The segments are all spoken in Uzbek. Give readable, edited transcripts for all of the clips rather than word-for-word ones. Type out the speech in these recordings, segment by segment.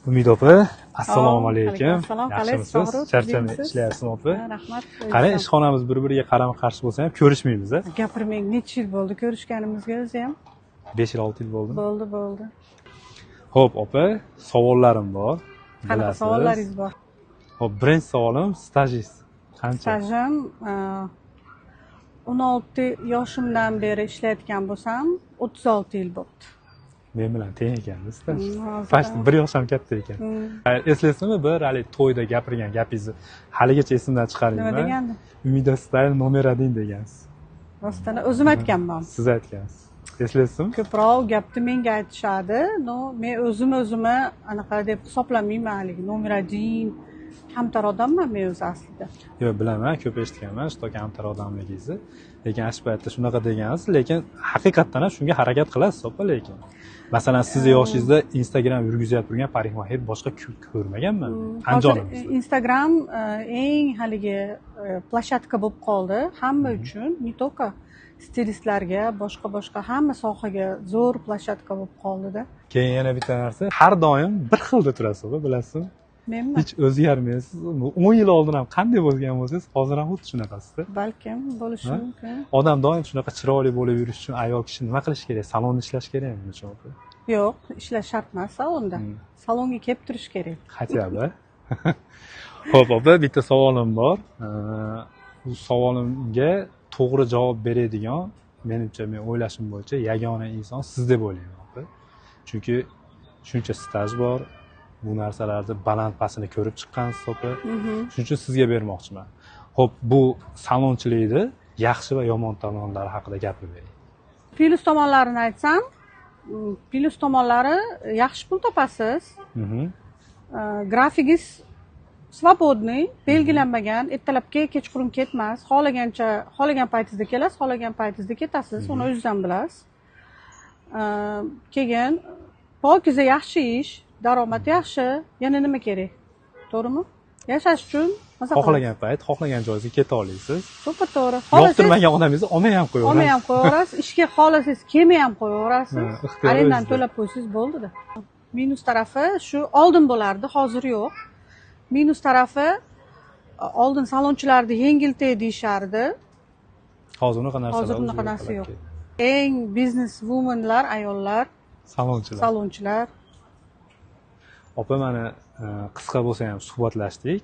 Umid opa, assalomu alaykum. Alaykum assalom. Qalaysiz, Yaxshimisiz? Shohrux? Charchamay Tuzukmisiz? ishlayapsizmi, opa? Ha, rahmat. Qarang, ishxonamiz bir-biriga qarama-qarshi bo'lsa ham ko'rishmaymiz, a? Gapirmang, necha yil bo'ldi ko'rishganimizga o'zi ham? 5 yil, 6 yil bo'ldimi? Bo'ldi, bo'ldi. Xo'p, opa, savollarim bor. Qanaqa Bilasiz. savollaringiz bor? Xo'p, birinchi savolim, stajingiz qancha? Stajim 16 yoshimdan beri ishlayotgan bo'lsam, 36 yil bo'libdi. Men bilan teng ekanmiz staj. Hozir Почти bir yosh ham katta ekan. Eslaysizmi, bir haligi to'yda gapirgan gapingizni haligacha esimdan Nima chiqarmayman. Degandim? "Umida style номер один" degansiz. Rostdan o'zim aytganman. Siz aytgansiz. Eslaysizmi? Ko'proq gapni menga aytishadi, но men o'zim o'zimni anaqa deb hisoblamayman, haligi номер один, kamtar odamman men o'zi aslida. Yo'q, bilaman, ko'p eshitganman, что kamtar odamligingizni. Lekin shu paytda shunaqa degansiz, lekin haqiqatdan ham shunga harakat qilasiz, opa, lekin. Masalan, sizni yoshingizda Instagram yurgizayotib turgan parikmaxer boshqa ko'rmaganman. Hozir Andijonimizda. Instagram eng haligi площадка bo'lib qoldi hamma uchun, не только stilistlarga, boshqa boshqa hamma sohaga zo'r площадка bo'lib qoldida. Keyin yana bitta narsa, har doim bir xilda turasiz, opa, bilasizmi? Menmi? Hech o'zgarmaysiz. 10 yil oldin ham qanday bo'lgan bo'lsangiz, hozir ham xuddi shunaqasizda. Balkim, bo'lishi Ha? mumkin. Odam doim shunaqa chiroyli bo'lib yurish uchun ayol kishi nima qilish kerak? Salonda ishlash kerakmi buning uchun, opa? Yo'q, ishlash shart emas salonda. Salonga kelib turish kerak. Хотя бы. Xo'p, opa, bitta savolim bor. Bu savolimga to'g'ri javob beradigan, menimcha, men o'ylashim bo'yicha yagona inson siz deb o'ylayman, opa. Chunki shuncha staj bor, bu narsalarni baland pastini ko'rib chiqqansiz, opa. Shuning uchun sizga bermoqchiman. Xo'p, bu salonchilikni yaxshi va yomon tomonlari haqida gapirib bering. Plyus tomonlarini aytsam, plyus tomonlari, yaxshi pul topasiz. Grafigingiz свободный, belgilanmagan, ertalabki kechqurun ketmas, xohlagancha, xohlagan paytingizda kelasiz, xohlagan paytingizda ketasiz, uni o'zingiz ham bilasiz. Keyin pokiza, yaxshi ish, daromad yaxshi, yana nima kerak, to'g'rimi? Yashash uchun maza qilasiz. Xohlagan payt, xohlagan joyingizga keta olasiz. To'ppa to'g'ri. Xohlasangiz Yoqtirmagan odamingizni olmay ham qo'yaverasiz. Olmay ham qo'yaverasiz, ishga xohlasangiz kelmay ham qo'yaverasiz. Ha, ixtiyor Arendani o'zida. to'lab qo'ysangiz bo'ldida. Minus tarafi shu, oldin bo'lardi, hozir yo'q. Minus tarafi, oldin salonchilarni yengiltak deyishardi. Hozir unaqa narsalar Hozir unaqa o'zi narsa yo'qolib yo'q. ketdi. Eng biznes womanlar, ayollar. Salonchilar. Salonchilar. Opa, mana qisqa bo'lsa ham suhbatlashdik.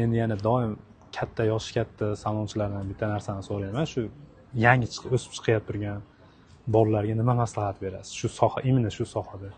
Endi yana doim katta, yoshi katta salonchilardan bitta narsani so'rayman. Shu yangi chiqib, o'sib chiqayotib turgan bolalarga nima maslahat berasiz shu soha, именно shu sohada?